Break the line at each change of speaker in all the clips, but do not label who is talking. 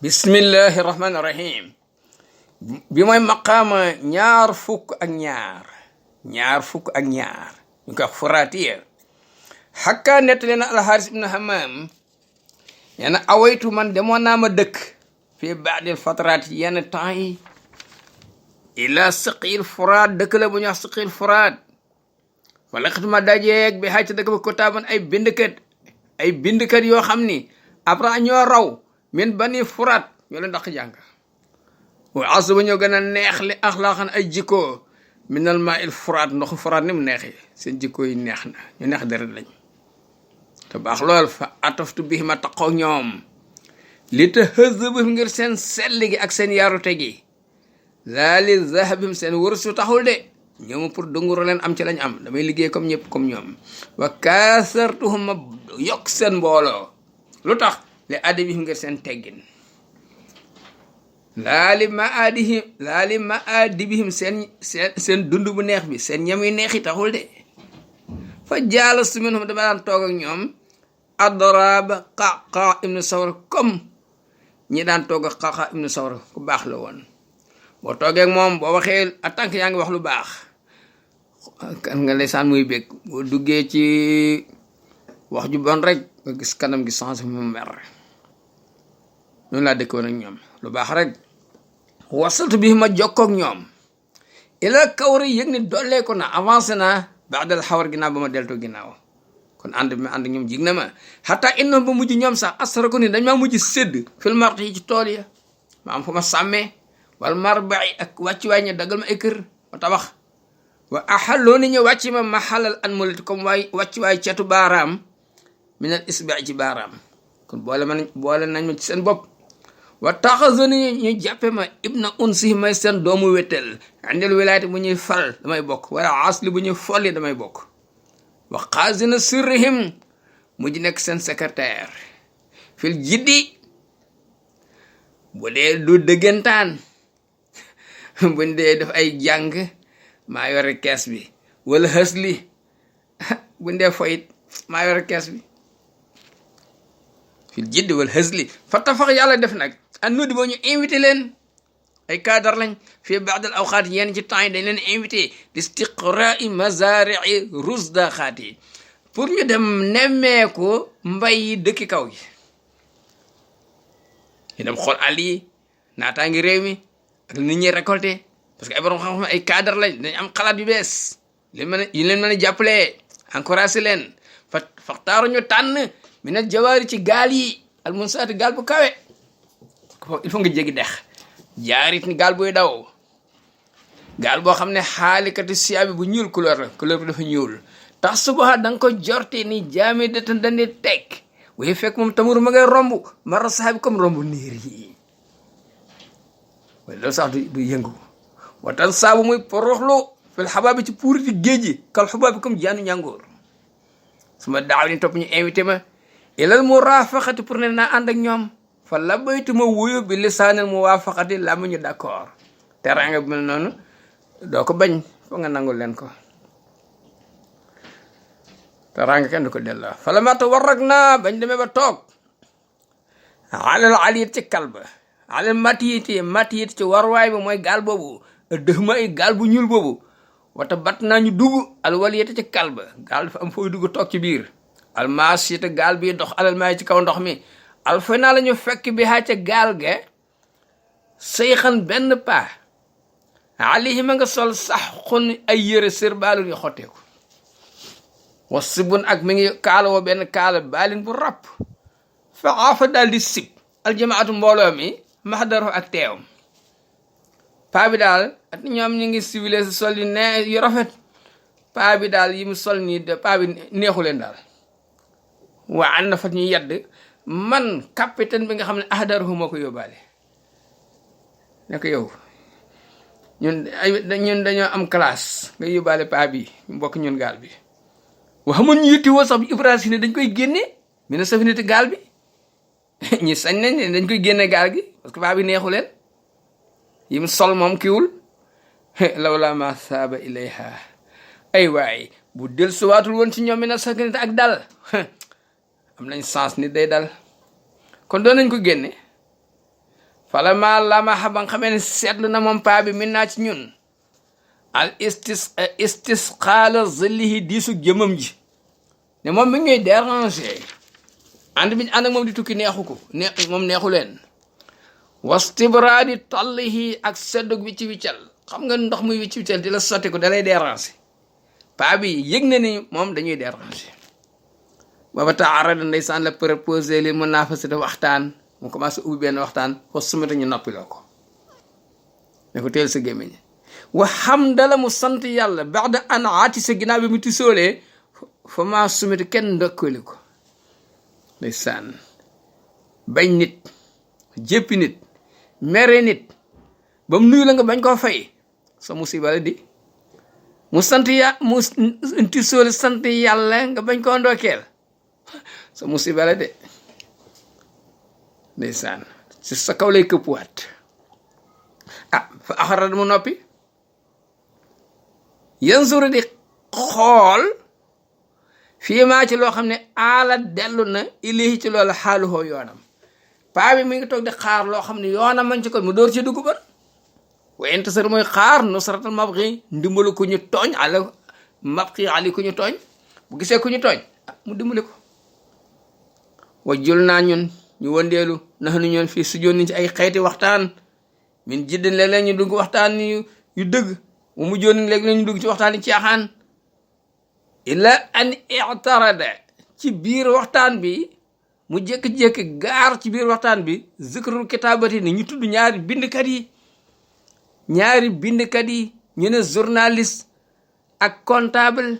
bismillahi rahmaani rahim bi mooy maqaama ñaar fukk ak ñaar ñu koy wax furaatiya xakkaa nettali na alxaaris ibnu hamaam nee na awaytu man demoon naa ma dëkk fii baadil fataraat yenn temps yi ila saqil furaat dëkk la bu ñu wax saqil furaat wala xitma dajeeg bi xaaj ca dëkk ba kotaaban ay bindkat yoo xam ni après ñoo raw min bani furaat ñoo leen daq jàng wa asu ba ñoo gën a neex li axlaaqan ay jikko minal maa il furaat ndoxu furaat ni mu neexee seen jikko yi neex na ñu neex deret lañ te baax lool fa ataftu bi ma taqoo ñoom li te xëzbim ngir seen sell gi ak seen yarute gi laa li zahabim seen wërsu taxul de ñoom pour dunguru leen am ci lañ am damay liggéey comme ñëpp comme ñoom wa kaasartuhum ma yokk seen mbooloo lu tax li adabihim ngir seen teggin laali ma adibihim seen dund bu neex bi seen ñam yu neex yi taxul de fa jaalastu minhum dama daan toog ak ñoom adraba qaqa ibnu sawra comme ñi daan toog ak qaqa ibnu sawra ku baax la woon boo toogee ak moom boo waxee en tant que yaa ngi wax lu baax kan nga leysaan muy bég boo duggee ci wax ju bon rek nga gis kanam gi changé mu mer noonu laa dëkkoon ak ñoom lu baax rek wasaltu bi ma jokkook ñoom ila kawri yëg ni dolleeku na avancé na baadal xawar ginnaaw ba ma deltoo ginnaaw kon ànd bi ma ànd ñoom jig na ma xataa innoom ba mujj ñoom sax asara ko ni dañ maa mujj sédd fil mart yi ci tool ya ma am fu ma sàmmee wal marbai ak wàccuwaay ñu dagal ma ay kër ma tabax wa axalloo ni ñu wàcc ma maxalal an moliti comme wàccuwaay ceetu baaraam minal isbai ci baaraam kon boole nañ ma ci seen bopp wa taxazoni ñu jàppe ma ibna unsi may seen doomu wéttal andel wilaayati bu ñuy fal damay bokk wala asli bu ñuy folli damay bokk wa xaazina sirrihim mujj nekk seen secrétaire fil jiddi bu dee du dëggantaan buñ dee def ay jàng maa yore kees bi wala xësli buñ dee foyit maa yore kees bi fil jiddi wala xësli fa tafax yàlla def nag an nudi boo ñu invité leen ay cadre lañ fii baadal awqaat yenn ci temps yi dañ leen invité di istiqraai mazarii rusda xaat yi pour ñu dem nemmeeku mbay yi dëkki kaw gi ñu dem xool àll yi naataa ngi réew mi ak nit ñi récolté parce que ay borom xam-xam ay cadre lañ dañ am xalaat yu bees yu leen mën a jàppalee encouragé leen faxtaaru ñu tànn mi na jawaari ci gaal yi al munsaati gaal bu kawe il faut nga jéggi dex jaarit ni gaal buy daw gaal boo xam ne xaalikati siyaabi bu ñuul couleur la couleur bi dafa ñuul tax subaha da nga ko jorte ni jaami datan dandi teg waaye fekk moom tamuru ma ngay romb mara saabi comme romb niir yi waaye loolu sax du yëngu watan saabu muy poroxlu fil xabaabi ci puuriti géej gi kal xubaabi comme jaanu ñàngoor su ma daaw ni topp ñu invité ma ilal murafaqati pour ne naa ànd ak ñoom fa labaytu ma wuyu bi lisaanil muwaafaqati la mu ñu d'accord teranga bi mel noonu doo ko bañ foo nga nangul leen ko teranga kenn du ko delloo fa la mata warrag naa bañ demee ba toog alal aliyit ci kalba alal matiyit ci warwaay bi mooy gaal boobu dëx ma ay gaal bu ñuul boobu wata bat naa ñu dugg al waliyit ci kalba gaal dafa am fooy dugg toog ci biir al maasiyit gaal bi dox alal maay ci kaw ndox mi alfa naa la ñu fekk bi xaa ca gaal ge sëyxan benn paa alayhi ma nga sol sax xun ay yëre sër baalun yu xotteeku was sibun ak mi ngi kaala woo benn kaala baalin bu ràpp fa aafa daal di sib aljamaatu mbooloo mi maxdaro ak teewam paa bi daal at ñoom ñu ngi civilé si sol yu yu rafet paa bi daal yi mu sol nii de paa bi neexu leen daal waa an na fa ñu yedd man capitaine bi nga xam ne ahdaruhu moo ko yóbbaale ne ko yow ñun dañoo am classe nga yóbbaale paa bi ñu bokk ñun gaal bi waxamoon ñu yitti woo sax bi Ibrahima dañ koy génne mi ne safinati gaal bi ñi sañ nañ ne dañ koy génne gaal gi parce que paa bi neexu leen yi mu sol moom kiwul lawla ma saaba ilayha ay waay bu del suwaatul woon ci ñoom mi ne safinati ak dal am nañ sens nit day dal kon doon nañ ko génne fala ma lamaxa ba nga xamee ne seetlu na moom paa bi min naa ci ñun al istisqaala zillihi diisu jëmam ji ne moom mi ngay déranger ànd bi ànd ak moom di tukki neexu ko moom neexu leen wastibraadi tallihi ak seddug wicci wiccal xam nga ndox muy wicci wiccal di la sotti ko dalay déranger paa bi yëg na ni moom dañuy déranger baba taarada ndeysaan la proposé li mën naa fa si waxtaan mu commencé ubbi benn waxtaan foo sumata ñu noppiloo ko ne ko teel sa gémmiñ wa hamdala mu sant yàlla baxda an aati sa ginnaaw bi mu tisoolee fa maa sumata kenn ndokkali ko ndeysaan bañ nit jéppi nit mere nit ba mu nuyu la nga bañ koo fay sa musiba la di mu tisoole sant yàlla nga bañ koo ndokkeel sa musiba la de ndeysaan si sa kaw lay këppuwaat fa axarat mu noppi yansuru di xool fii maa ci loo xam ne aala dellu na ilahi ci loolu xaaluhoo yoonam paa bi mi ngi toog di xaar loo xam ne yoonam man ci ko mu door ci dugg ba wa intasar mooy xaar nusratal mabqi ndimbalu ku ñu tooñ ala mabqi ali ku ñu tooñ bu gisee ku ñu tooñ mu dimbali ko wa jul naa ñun ñu wëndeelu nax nu ñoon fii sujjoon ni ci ay xeeti waxtaan min jiddin léeg-léeg ñu dugg waxtaan yu dëgg mu mujjoon ni léegi ñu dugg ci waxtaan yi caaxaan illa an i'tarada ci biir waxtaan bi mu jékki-jékki gaar ci biir waxtaan bi zikrul kitaabati ni ñu tudd ñaari bindkat yi ñu ne journaliste ak comptable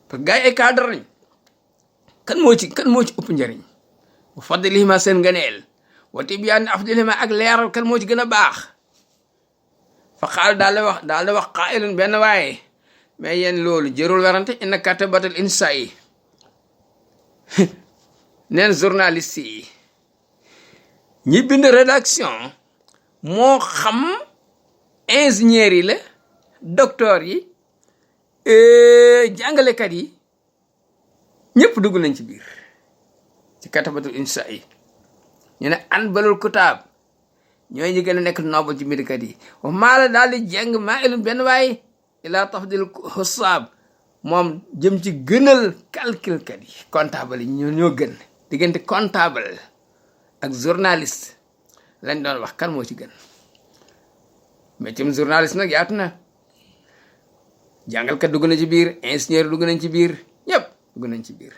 parce que gars yi ay cadre lañ kan moo ci ëpp njëriñ wa fadlihima seen ngëneel wa tibyaan afdalihima ak leeral kan moo ci gën a baax fa xaal daal da wax qaa'ilun benn waaye mais yéen loolu jërul werante inna katabatal insa yi neen journaliste yi ñi bind rédaction moo xam ingénieur yi la docteur yi jàngalekat yi ñëpp dugg nañ ci biir ci katabatul insa yi ñu ne an balul kutaab ñooy ñi gën a nekk noble ci mbindkat yi wa maala daal di jeng maa ilun benn waaye ilaa tafdil xusaab moom jëm ci gënal calculkat yi comptable yi ñoo gën diggante comptable ak journaliste lañ doon wax kan moo ci gën métier journaliste nag yaatu na jàngalkat dugg na ci biir ingénieur dugg nañ ci biir ñëpp dugg nañ ci biir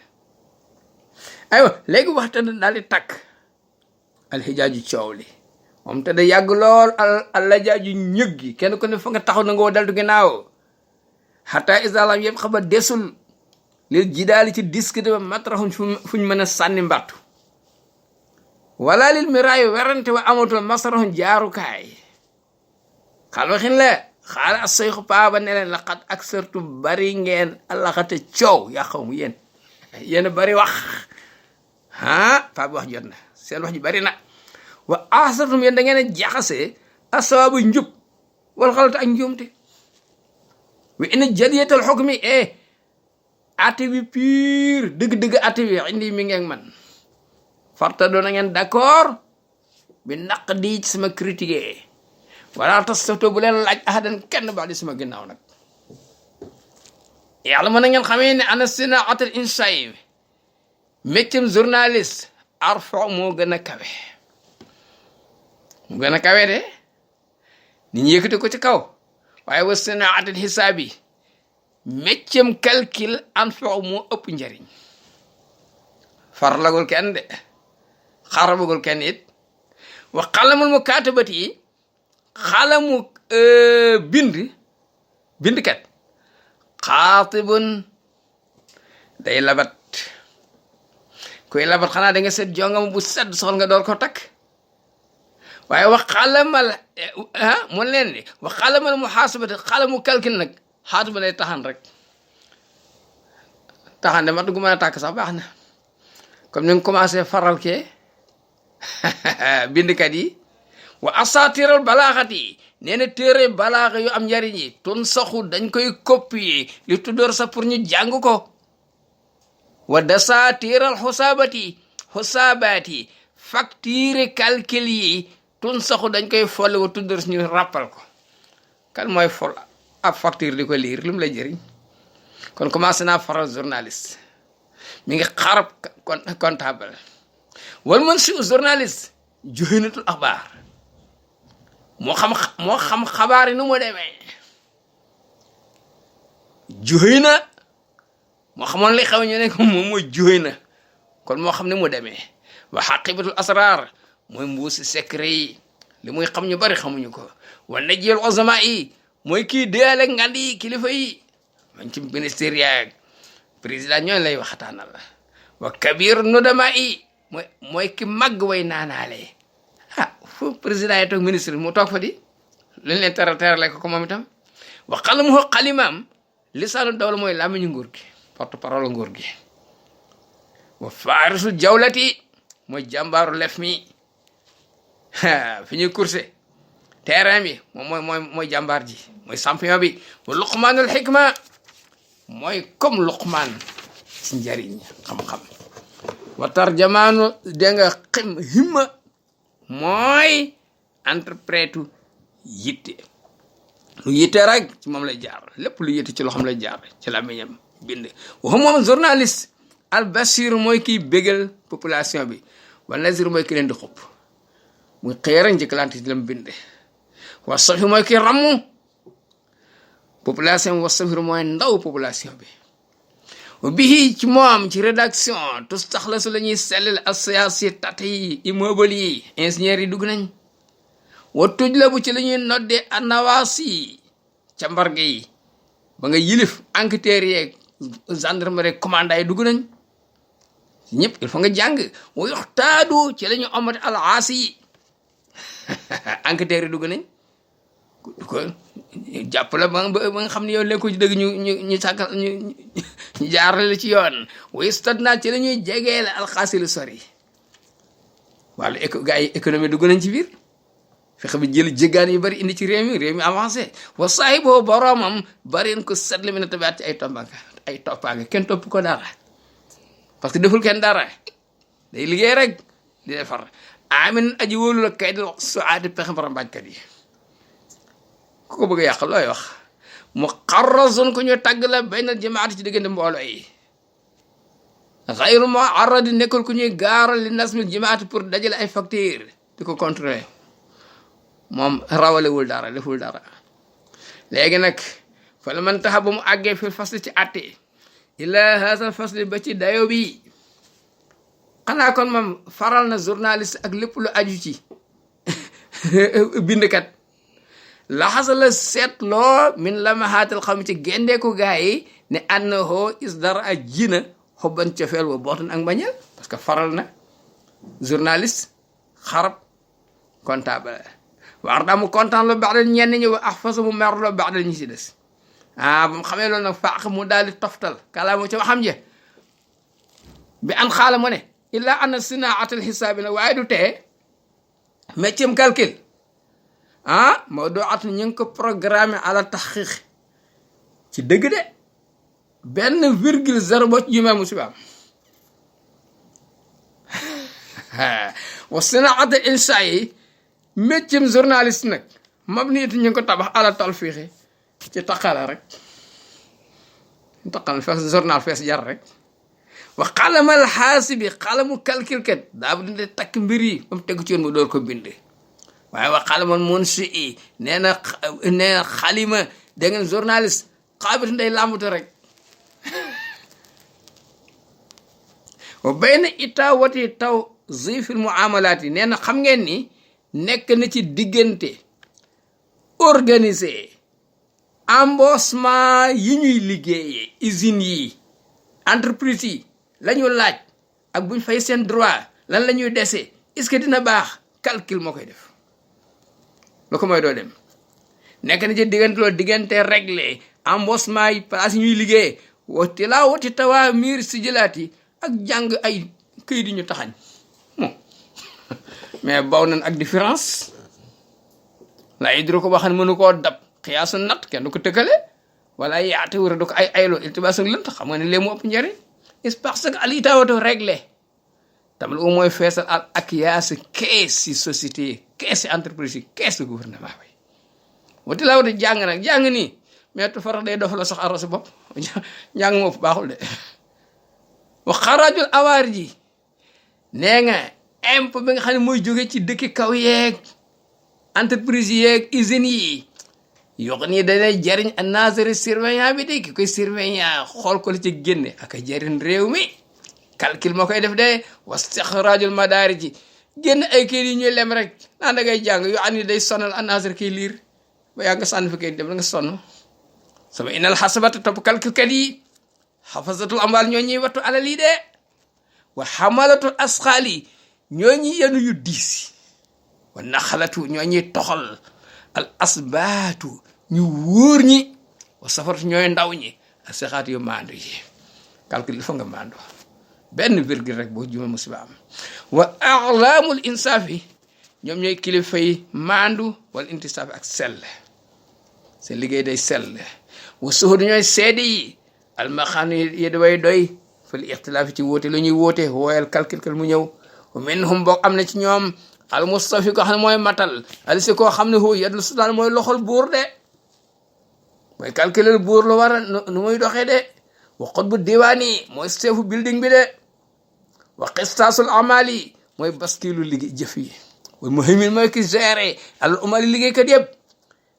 aywa léegi waxtaan daal di takk alxijaaju coow li moom te da yàgg lool allajaaju ñëg gi kenn ku ne fa nga taxaw na nga woo daltu ginnaaw xataa isalam yëpp xaba desul lil jidaali ci discuté ba matraxuñ fuñ mën a sànni mbattu wala lil miraayu werante wa amatul masraxuñ jaarukaay xaal waxin la xaala a soyxu paaba ne leen laqat ak surtout bari ngeen alaxate coow yaa xaw mu yéen bari wax paa bi wax jot na seen wax ji bari na wa asartum yéen da ngeen a jaxase asawaabu njub wal xalata ak njuumte wi ina jadiyatal xukmi ate bi pur dëgg-dëgg ate bi indi mi ngeen man farta doon na ngeen d'accord bi naq di ci sama critiqué wala tas soto bu leen laaj ahadan kenn ba di sama ginnaaw nag yàlla mën na ngeen xamee ne ana sinaatal insay métier journaliste arfo moo gën a kawe de nit ñi yëkkati ko ci kaw waaye wa sinaatal xisaab yi métier calcul anfo moo ëpp njariñ farlagul kenn de xarabagul kenn it wa xalamul mu kaatabat yi xalamu bindkat xaatibun day labat kuy labat xanaa da nga seet jongam bu sedd soxal nga door ko takk waaye wax xalamal mu leen ni wax xalamal mu xaasabati xalamu calcul nag xaatiba day taxan rek taxan de mat gu mën a tàkk sax baax na comme ni nga commencé faral kee bindkat yi wa asaatiral balaaxat yi nee na téere balaaxa yu am njariñ yi tun saxu dañ koy copier li tuddoor sax pour ñu jàng ko wa dasaatiral xusaabaat yi facture calcul yi tun saxu dañ koy folle wa tuddar ñu rappal ko kan mooy fol ab facture di ko liir lu mu lay jëriñ kon commencé naa faral journaliste mi ngi xarab comptable wal man si journaliste juhinatul axbaar moo xam xabaar yi nu mu demee juhina moo xamoon li xew ñu ne ko moom mooy juhina kon moo xam ne mu demee wa xaqibatul asrar mooy mbuusi secret yi li muy xam ñu bari xamuñu ko wa najiyal uzama yi mooy kii déale ngand yi kilifa yi man ci ministère yaag président ñooñu lay waxtaanal la wa kabir nudama yi mooy ki màgg way naanaale fu président yi toog ministre mu toog fa di luñ leen terale ko moom itam wa qalamuhu xalimaam lisaanu dawla mooy làmmiñu nguur gi porte parole nguur gi wa faarisu jawlati mooy jàmbaaru lef mi fi ñuy course terrain bi moom mooy jàmbaar ji mooy champion bi wa luqmaanul xikma mooy comme luqmaan ci njariñ xam-xam wa tarjamaanu dégg nga himma mooy interprète yitte lu yitte rek ci moom lay jaar lépp lu yitte ci loxoom lay jaar ci làmmiñam bind waxu moom journaliste al basir mooy kiy bégal population bi wa nazir mooy ki leen di xupp muy xëy rek njëkkalante ci lam binde wa safir mooy ki ramu population wa safir mooy ndaw population bi wa bihi ci moom ci rédaction tus taxlasu la ñuy sellel asiyaasi tat yi immeuble yi ingénieurs yi dugg nañ wa tuj la bu ci la ñuy noddee anawaas yi ca mbarge yi ba nga yilif enquêteurs yeeg gendarmerie commandant yi dugg nañ ñëpp il faut nga jàng wa yoxtaadu ci la ñu omati alaas yi enquêteurs yi dugg nañ ko jàpp la ba nga xam ne yow lekku ci dëgg ñu sàkkal ñu jaarale ci yoon way stad naa ci la ñuy jegeele alxaasilu sori wàllu gars yi économie dugg nañ ci biir fexe bi jël jéggaan yu bari indi ci réew mi avancé wa saay boo boroomam bareen ko setle mi na tabaat ci ay toppaanga kenn topp ko dara parce que deful kenn dara day liggéey rek di defar amin aji wóolu la kay dal su aati pexe borom bañkat yi ku ko bëgg a yàq looy wax mu xarrasun ko ñu tàgg la benn jamaati ci diggante mbooloo yi xayru ma arradi nekkul ku ñuy gaaral li nasmil jamaati pour dajale ay facture di ko contrôler moom rawalewul dara deful dara léegi nag fa la man taxa ba mu àggee fi fasli ci atte ila haasal fasli ba ci dayo bi xanaa kon moom faral na journaliste ak lépp lu aju ci bindkat laxasa la seetloo min la mahaatal xam ci gendeeku gaa yi ne annahu isdara a jina xobban cofeel wa bootan ak mbañeel parce que faral na journaliste xarab comptable war daa mu kontaan loo baax dal ñenn ñi wa ahfasa mu mer loo baax dal ñi si des ba mu xamee loolu nag faax mu daal di toftal kalaamu ci waxam je bi an xaala mu ne illa anna sinaatal xisaabi nag waaye du tee métier calcul moo doo at ñu ngi ko programmé ala taxqiq ci dëgg de benn virgule zéro boo ci jumee musibaam wa sinaatal insa yi métier journaliste nag mab nit ñu ngi ko tabax ala talfiixi ci taqala rek taqal fees journal fees jar rek wa xalamal xaasibi xalamu calcul kat daa bu dinde takk mbir yi ba mu tegu ci yoon mu door ko bind waaye wa xalamal munsi i nee na xalima da ngeen journaliste xaabit nday làmbatu rek wa bayna itawati taw zifil muamalaat yi nee na xam ngeen ni nekk na ci diggante organisé embauchement yi ñuy liggéeyee usines yi entreprise yi la ñu laaj ak buñ fay seen droit lan la ñuy dese est-ce que dina baax calcul moo koy def lu ko mooy doo dem nekk na ci diggante loolu diggante réglé embauchement yi place yi ñuy liggéeyee wati laa wati tawaa miir si jëlaat yi ak jàng ay këyit yi ñu taxañ mais baw nañ ak différence la idro ko waxan mënu koo dab xiyaasu nat kenn du ko tëkkale wala yaate wara du ko ay aylo iltibaasu lënt xam nga ne lee mu ëpp njëriñ c'est parce que al itaawato réglé tamit u mooy feesal al ak yaas kees si société yi kees si entreprise yi kees si gouvernement bi wati laa wati jàng nag jàng nii mais tu farax day dof la sax arrosé bopp jàng moo baaxul de wa xarajul awaar ji nee nga impôt bi nga xam ne mooy jóge ci dëkki kaw yeeg entreprise yeeg usines yi yoo xam ni danay jariñ a nazari surveillant bi de ki koy surveillant xool ko la ci génne ak a jariñ réew mi calcul moo koy def de wastaxrajul madaari ji génn ay kayit yi ñuy lem rek naan da ngay jàng yoo xam ni day sonal a nazari kiy liir ba yaa nga sànni fi kayit dem da nga sonn sama inal xasabata topp calcul kat yi xafazatul amwaal ñoo ñuy wattu alal yi de wa xamalatul asxaal yi ñoo ñuy yenu yu diis wa naxalatu ñoo ñuy toxal al asbaatu ñu wóor ñi wa safaratu ñooy ndaw ñi ak saxaat yu maandu yi calcul il faut nga maandu benn virgule rek boo juma musiba am wa alaamul insaaf yi ñoom ñooy kilifa yi maandu wala intisaaf ak sell seen liggéey day sell wa suhudu ñooy seede yi almaxaan yi daway doy fal ixtilaaf ci wóote lu ñuy wóote wooyal calcul mu ñëw wa minhum boo am na ci ñoom al mustafi ko xam ne mooy matal al si koo xam ne hu yadul sultaan mooy loxol buur de mooy calculer buur lu war a nu muy doxee de wa xutbu diwaani mooy seefu building bi de wa qistaasul amali mooy baskilu liggéey jëf yi wa muhimmin mooy ki géré al umali liggéeykat yëpp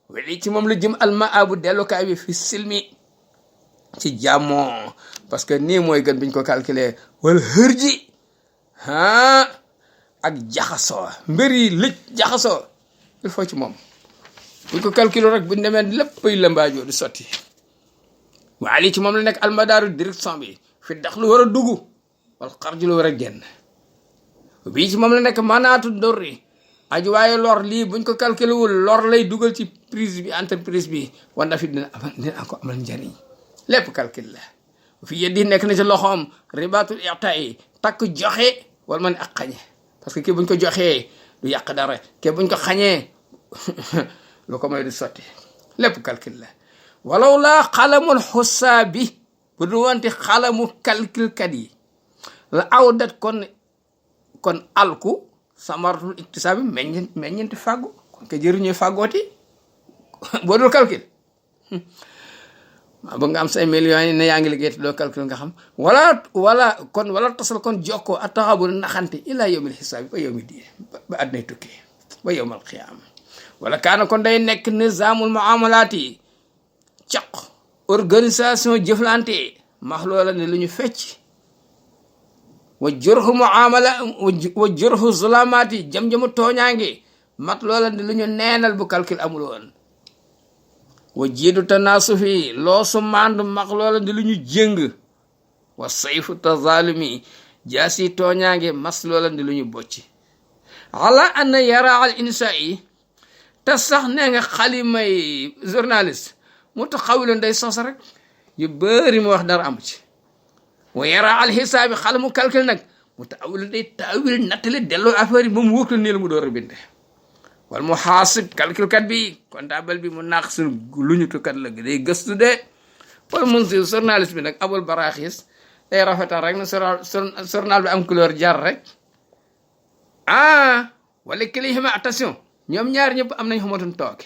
weli ci moom la jëm al maabu dellukaay bi fi silmi ci jàmmoo parce que nii mooy gën biñ ko calculer wala hërji ak jaxasoo mbir yi lëj jaxasoo il faut ci moom buñ ko calculer rek buñ demee léppay lëmbaajoo di sotti waa lii ci moom la nekk almadaaru direction bi fi dax lu war a dugg wala xarju lu war a génn bii ci moom la nekk manaatu dorri aju waaye lor lii buñ ko calculer wul lor lay dugal ci prise bi entreprise bi wanda fi dina ko amal njariñ lépp calcul la fi yeddi nekk na ci loxoom ribatul iqtaay takk joxe wala man ak xañe parce que kii buñ ko joxee du yàq dara kii buñ ko xañee lu ko may du sotti lépp calcul la walaw laa xalamul xusaabi bu du wante xalamu calcul kat yi la awdat kon alku samaratul iktisaabi meññenti fàggu kon ke jëriñuy fàggooti boo dul calcul ba nga am 5 millions yi ne yaa ngi liggéey te doo calcul nga xam wala tasal kon jokkoo a taxabu naxante ila yawmil xisaabi ba yawmi diin ba àddinay tukki ba yawmal qiyaama wala kaana kon day nekk nizaamul muamalaat yi caq organisation jëflante max loola ne lu ñu fecc wa jurhu muamala wa jurhu zulamaat yi jam-jamu tooñaange mat loola ne lu ñu neenal bu calcul amul woon wa jiidu tanaasufi loosu mandu max loola ne lu ñu jëng wa sayfu tazalumi jaasi tooñaange mas loola ne lu ñu bocci ala anna yara al insa yi te sax nee nga xalimay journaliste mu taxawiloon day sos rek yu bëri mu wax dara amu ci wa yara al xisaabi xalamu calcul nag mu taxawiloon day taawil nattale delloo affaire yi moom wóotu nii la mu door a binde wala mu xaasib calcul kat bi comptable bi mu naax su luñutukat la day gëstu de wala mun si journaliste bi nag abul baraxis day rafetal rek na journal bi am couleur jar rek wala kilihima attention ñoom ñaar ñëpp am nañ xamatoon tooke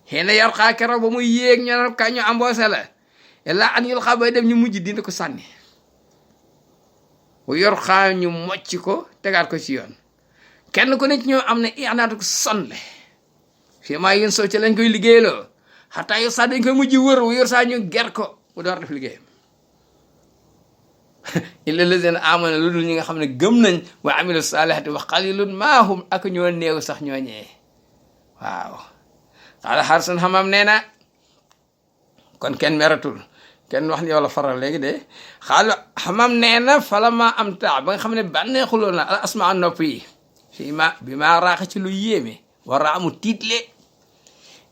xëy na yar xaa keroog ba muy yéeg ñu ne kañ ñu embauché la yàlla an yul xaa bay dem ñu mujj dindi ko sànni bu yor xaa ñu mocc ko tegaat ko ci yoon kenn ku ne ci ñoom am na inaatu ko sonle fii maa yéen soo ci lañ koy liggéeyloo xataa yor saa dañ koy mujj wër wu yor saa ñu ger ko mu door def liggéeyam illa lazina amana lu dul ñi nga xam ne gëm nañ wa amilu salihati wa qalilun maahum ak ñoo néew sax ñoo ñee waaw xaala xarsun xamam nee na kon kenn meratul kenn wax ni yow la faral léegi de xaala xamam nee na fala ma am taa ba nga xam ne bànneexuloo na al asma nopp yi fii ma bi maa raaxa ci lu yéeme war a amu tiitle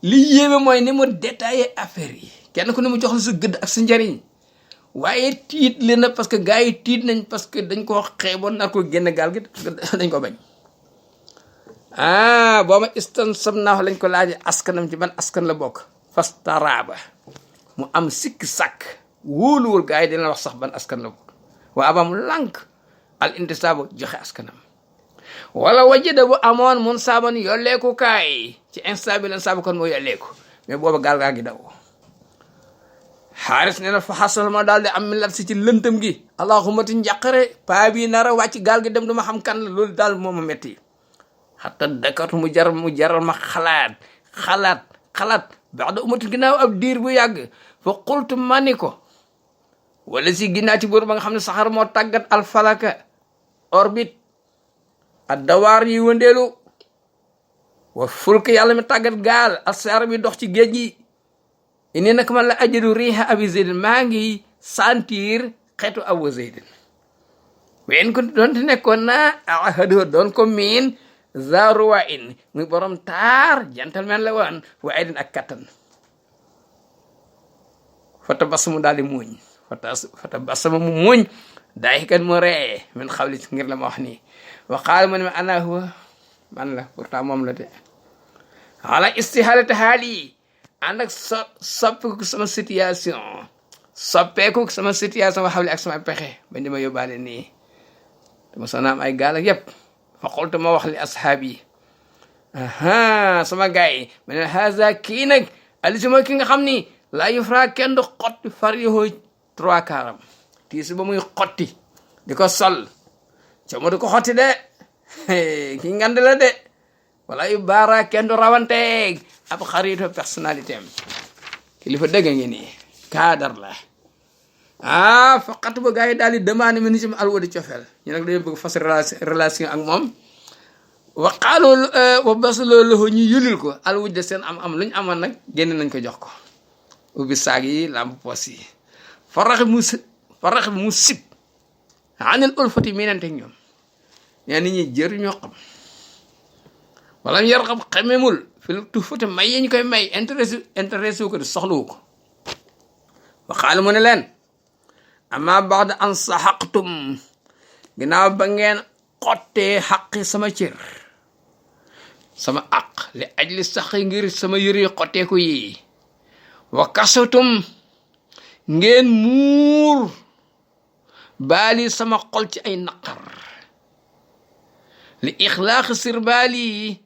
li yéeme mooy ni mu détaillé affaire yi kenn ku ne mu jox la sa gëdd ak sa njariñ waaye tiit le na parce que gars yi tiit nañ parce que dañ koo xeeboon nar ko génn gaal gi parce que dañ ko bañ boo ma istan sam naax lañ ko laaje askanam ci ban askan la bokk fastaraaba mu am sikki sàkk wóoluwul gars yi dina wax sax ban askan la bokk waa abam lànk al intisaabu joxe askanam wala wajida bu amoon mun saaban yolleeku kaay ci instant bi lan saabu kon moo yolleeku mais booba gaal gaa ngi daw xaaris nee na fa xasal ma daal di am mi lat si ci lëntëm gi allahumma ti njàqare paa bi nar a wàcc gaal gi dem duma xam kan la loolu daal moo ma metti xatta dakatu mu jaral ma xalaat baax da umati ginnaaw ab diir bu yàgg fa qultu ma ni ko wala si ginnaaw ci buur ba nga xam ne saxar moo tàggat alfalaka orbite ak dawaar yi wëndeelu wa fulk yàlla mi tàggat gaal asaar bi dox ci géej gi ini nag man la ajadu riiha abi zeydin maa ngi sentir xeetu abu zeydin ween ko doonte nekkoon na ahado doon ko miin zaruwa in muy borom taar gentleman la woon wa ay din ak kattan fata basamu daal di muuñ fata basamu mu muuñ daay kat mu ree min xawli ngir la ma wax nii wa qaal mu ne ma ana huwa man la pourtant moom la de ala istihalati haal yi ànd ak soppeeku sama situation wa xawli ak sama pexe ba di ma yóbbaale nii dama sonaam ay gaal ak yëpp fa qultu ma wax li asxaab yi sama gars yi ma ne haza kii nag alisima ki nga xam ni laa yufra kenn du xotti far yoxoo 3/4 tiisi ba muy xotti di ko sol coomo di ko xotti de kii ngand la de wala yu baara kenn du rawanteeg ab xaritu personnalité am kilifa dëgg ngi nii cadre la faqat ba gars yi daal di demandé mi ni ci alwadi cofeel ñu nag dañoo bëgg fas relation ak moom waqaalu wa basaloo loxo ñu yulil ko alwuj de seen am lu ñu amoon nag génn nañ ko jox ko ubbi saag yi lamb pos yi farax bi mu sib anil ulfati miinante ak ñoom ñaa nit ñi jër ñoo xam wala yar xam xamemul fil tufati may yi ñu koy may intéressé wu ko di soxlawu ko waqaalu mu ne leen amma ba'da an saxaqtum ginnaaw ba ngeen xottee xaqi sama cër sama aq li ajli sax ngir sama yëri xotteeku yi wa kasatum ngeen muur baali sama xol ci ay naqar li ixlaaqi sir baali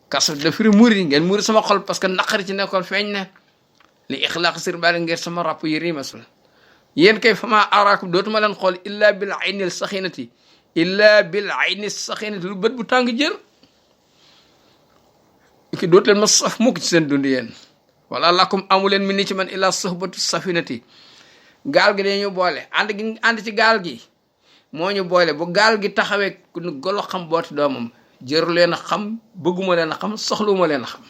kasat da firi muuri ngeen muuri sama xol parce que naqar ci nekkoon feeñ na li ixlaaqi sir baali ngir sama ràpp yëri masul yéen kay fama araakum dootuma leen xool illa bil aynil saxinati lu bët bu tàng jër ki dootu leen ma saf mukk ci seen dund yéen wala lakum amu leen mi ni ci man illa sohbatu safinati gaal gi dañu boole ànd ci gaal gi moo ñu boole bu gaal gi taxawee ku nu golo xam booti doomam jëru leen a xam bëgguma leen a xam soxluwuma leen a xam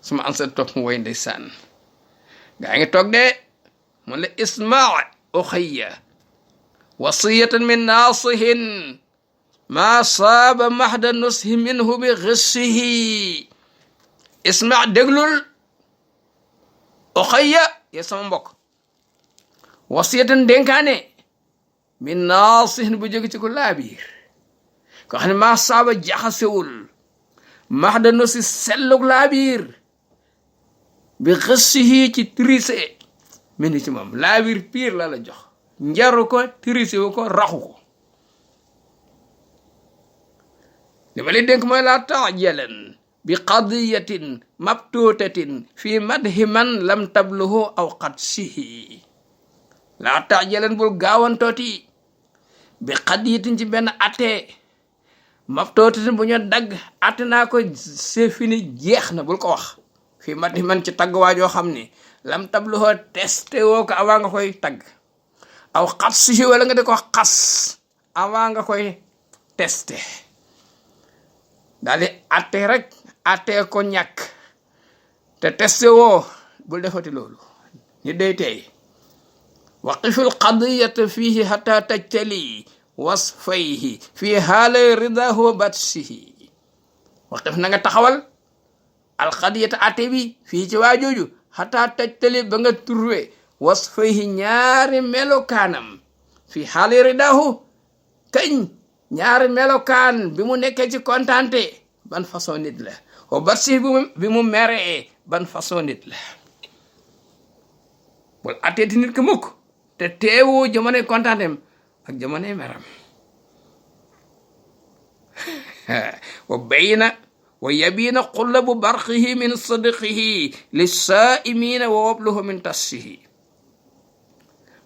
suma ansa topp mu woy ndeysaan gaa ngi toog de mun la ismaa uxayya wasiyatan min naasihin maa saaba mahda nushi minhu bi xissihi isma déglul uxayya ya sama mbokk wasiyatan dénkaane min naasihin bu jóge ci ko laabiir ko xam ne maa saaba jaxasewul mahda nushi sellug laabiir bi xissihi ci trise min ci moom laabiir piir la jox njaru ko trise wu ko raxu ko li ma lay dénk mooy laa taajalan bi qadiyatin mabtuutatin fi madhi man lam tabluhu aw qadsihi laa taajalan bul gaawantooti bi qadiyatin ci benn atte mabtuutatin bu ñu dagg atte naa ko c'est fini jeex na bul ko wax fi madhi man ci tagg waajoo xam ni lam tabluhu testé woo ko avant nga koy tagg aw qadsihi wala nga di ko xas avant nga koy testé daal di atte rek atte ko ñàkk te testé woo bul defati loolu ñu day tey waqifil qadiyata fihi hatta tajtali wasfayhi fi haala ridahu wa batsihi waqif na nga taxawal al qadiyata atte bi fii ci waa jooju hatta tajtali ba nga turwe wasfayhi ñaari melokaanam fi haala ridahu kañ ñaari melokaan bi mu nekkee ci kontante ban façon nit la wa batsi bi mu meree ban façon nit la bul atteeti nit ki mukk te teewoo jamonoy kontantem ak jamonoy meram wa bayna wa yabina qullabu barqihi min sidqihi lissaa'imina wa wabluhu min tassihi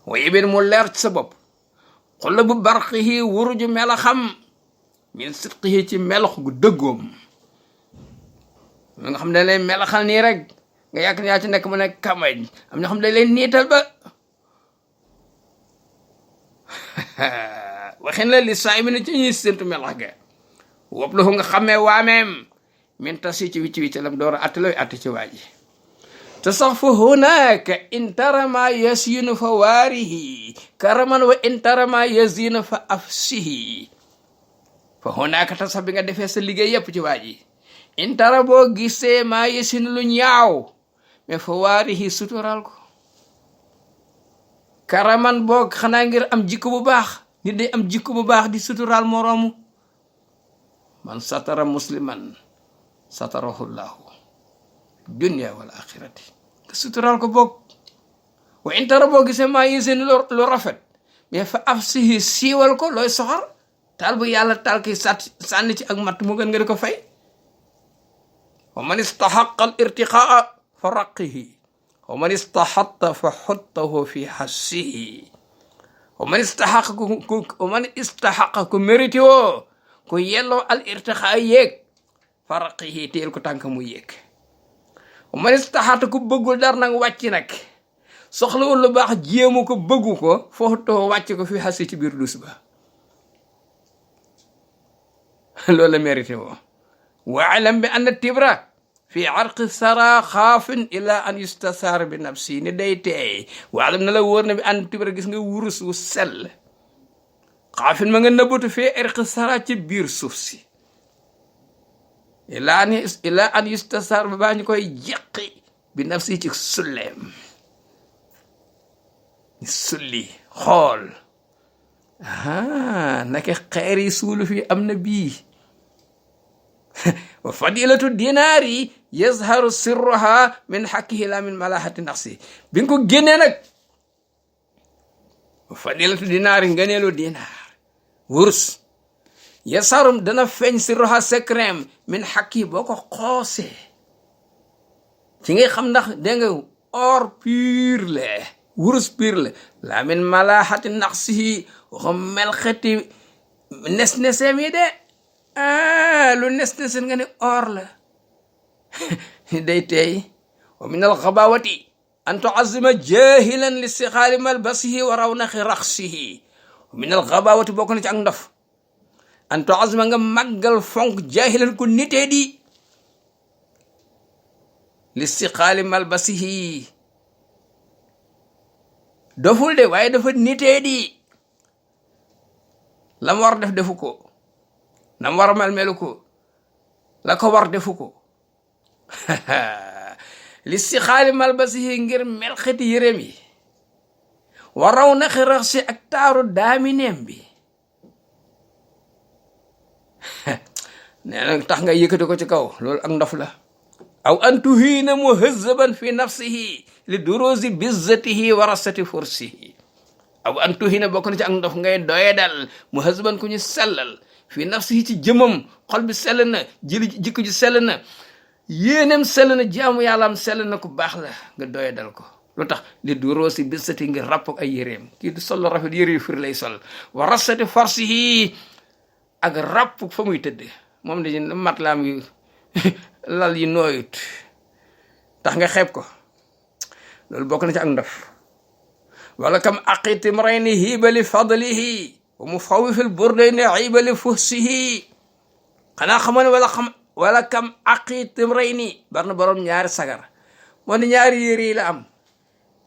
wa yabin mu leer ci sa bopp qullabu barqihi wuruju melaxam min sidqihi ci melax gu dëggoom nga xam ne lay melaxal nii rek nga yàgg yaa ci nekk mu nekk kamaj am na xam ne lay niital ba waxin la lissaa'imina ci ñuy séntu melax ga wabluhu nga xamee waameem min tasi ci wicc wicc lam door a atte looy atte ci waaji te sax fa hunaka in tara ma yasinu fa waarihi karaman wa in tara ma yasinu fa afsihi fa hunaka te sax bi nga defee sa liggéey yépp ci waaji in tara boo gisee ma yasinu lu ñaaw mais fa waarihi sutural ko karaman boo xanaa ngir am jikko bu baax nit day am jikko bu baax di sutural moroomu man satara musliman satarahu llahu dunya wal axirati nga sutural ko boog wa in tara boo gisee maa yéeseen lu rafet mais fa afsihi siiwal ko looy soxor taal bu yàlla taal ki sànni ci ak matt mu gën nga di ko fay wa man istahaqa al irtiqaa fa raqihi wa man istahatta fa xuttahu fi hassihi wa man istahaqa ku mérité woo ku yelloo al irtiqaa yéeg faraqihi téel ko tànk mu yéeg man istaxaata ku bëggul dar nag wàcc nag soxlawul lu baax jéemu ko bëggu ko foofu too wàcc ko fi xasi ci biir dus ba loolu la mérité woo waalam bi anna tibra fi arqi sara xaafin ila an yustasaar bi nafsi ni day teey waalam na la wóor na bi anna tibra gis nga wurus wu sell xaafin ma nga nëbbatu fi arqi sara ci biir suuf si ila an yustasar ba baa ñu koy jeqi bi nafsi ci sulleem sulli xool naka xeer yi suulu fi am na bii wa fadilatu dinaari yazharu sirruha min xakkihi la min malahati nafsi bi nga ko génnee nag wa fadilatu dinaari nganeelu dinaar wurus yasarum dana feeñ si roxa secrem min xakki boo ko xoosee ci ngay xam ndax dégg nga or pur le wurus pur le la min malaxati naqsihi waxam melxeti nes-neseem yi de lu nes-nesen nga ne or la day teey wa min alxabawati an tuazima jahilan li sixaali malbasihi wa rawnaxi raxsihi wa min alxabawati bokk na ci ak ndof an tuazima nga màggal fonk jaahilan ko nitee di li sixaali malbasihi doful de waaye dafa nitee di lam war def defu ko nam war mel ko la ko war defu ko li sixaali malbasihi ngir melxeti yërëm yi waraw naxi rax si ak taaru daamineem bi nee na tax nga yëkkati ko ci kaw loolu ak ndof la aw an tuhiina muhazzaban fi nafsihi li duruzi bizzatihi wa rasati fursihi aw an tuhiina bokk na ci ak ndof ngay doyedal muhazzaban ku ñu sellal fi nafsihi ci jëmam xol bi sell na jikko ji sell na yéenem sell na jaamu yàllaam sell na ku baax la nga doyedal ko lu tax li duruzi bizzati ngir ràpp ak ay yéreem kii du sol rafet yére yu firi lay sol wa rasati fursihi ak ràpp fa muy tëdd moom dañu matlaam yu lal yi nooyut tax nga xeeb ko loolu bokk na ci ak ndof wala kam aqitim rayni hiibali fadlihi wa mu fawifil burdayni hiibali fuhsihi xanaa xamoo ne wala kam aqitim rayni bar na boroom ñaari sagar moo ne ñaari yére yi la am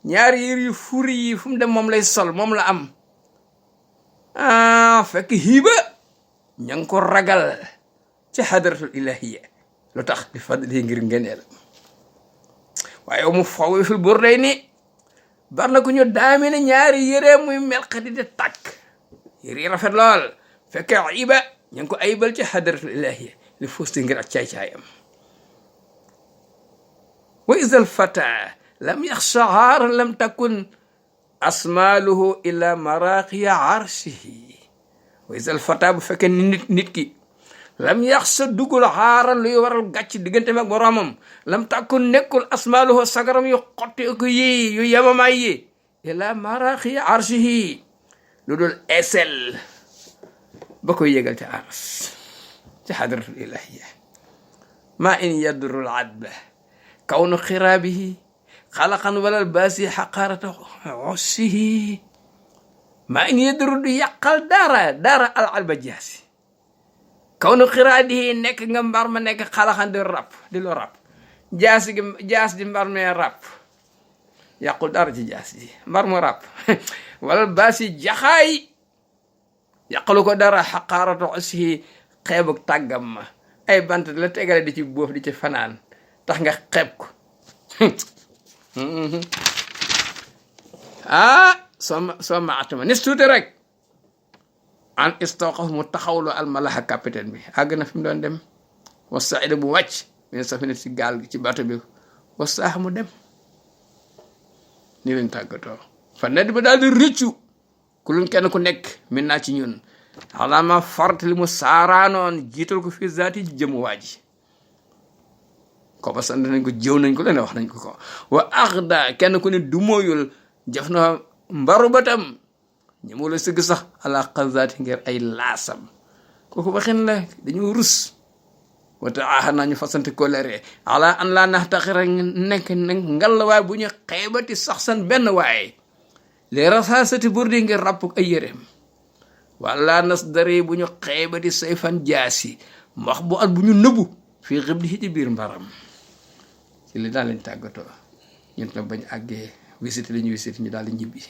ñaari yére yu furi yi fu mu dem moom lay sol moom la am fekk hiiba ña ngi ko ragal ci hadratul ilahiya lu tax di fadli ngir ngeneel waaye mu faw fil burdayni bar na ku ñu daamine ñaari yére muy melxati di tàkk yére rafet lool fekk iba ña ngi ko ayibal ci hadratul ilahiya li fusti ngir ak caay-caayam wa isal fata lam yaxsha haaran lam takun asmaaluhu ila maraqiya arshihi wa isal fata bu fekkee nit ki lam yax sa dugul xaaran luy waral gàcc diggante mag boromam lam tàkkun nekkul asmaaluhu sagaram yu xotti ko yi yu yamamaay yi ila maraqiya arshihi lu dul esel ba koy yégal ci ars ci xadratul ilahiya ma in yadrul adba kawnu xiraabihi xalaqan walal baasi xaqaarata ossihi ma in yadru du yàqal dara al alba jaasi kawnu xiraadihi nekk nga mbar ma nekk xalaxan di lo rab jaas di mbar me rab yàqul dara ci jaas ji mbar mu rab walal baasi jaxaay yàqalu ko dara xaqaarata ossihi xeebuk tàggam ma ay bant la tegale di ci boof di ci fanaan tax nga xeeb ko soo ma atama nis tuuti rek an istawqaf mu taxawloo almalaxa capitaine bi àgg na fi mu doon dem wasaida bu wàcc mine safina si gaal gi ci bato bi wasaax mu dem ni leen tàggatoo fa nedd ba daal di rëccu ku lun kenn ku nekk min naa ci ñun xalaama fart li mu saaraanoon jiital ko fii zaati jëm waaji ko ba sant nañ ko jëw nañ ko leen wax nañ ko ko wa axda kenn ku ne du mooyul jëf na mbaru batam ñu mu la sëgg sax ala xazaati ngir ay laasam kooku waxin la dañu rus wata aaxa naa ñu fasante kolere ala an laa naxtaxira nekk ngal waay bu ñu xeebati sax san benn waaye les rasaasati burdi ngir ràpp ay yéreem wala nas dari bu ñu xeebati say fan jaasi mbax bu at bu ñu nëbbu fii xib di ci biir mbaram ci li daal lañ tàggatoo ñun tam bañ àggee visite li ñu visite ñu daal di ñibbi